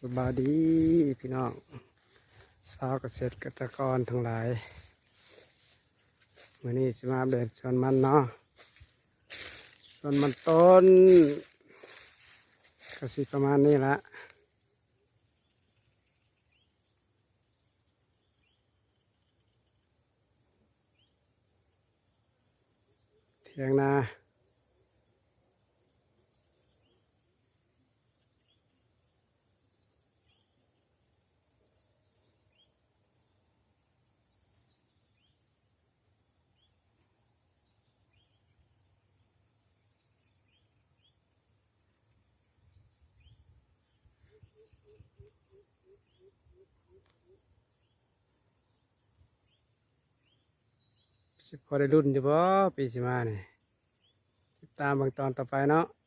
ສະບາຍດີພີ່ນ້ອງ ຊາວກະເສດກະຕະກອນທັງຫຼາຍ. ມື້ນີ້ຊິມາອັບເດດສວນມັນເນາະ, ສວນມັນຕົ້ນ ກະຊິປະມານນີ້ລະ. ຖຽງນາ. ຊິພໍໄດ້ລຸ້ນຢູ່ບໍ່ ປີຊິມານີ້? ຕິດຕາມເບິ່ງຕອນຕໍ່ໄປເນາະ.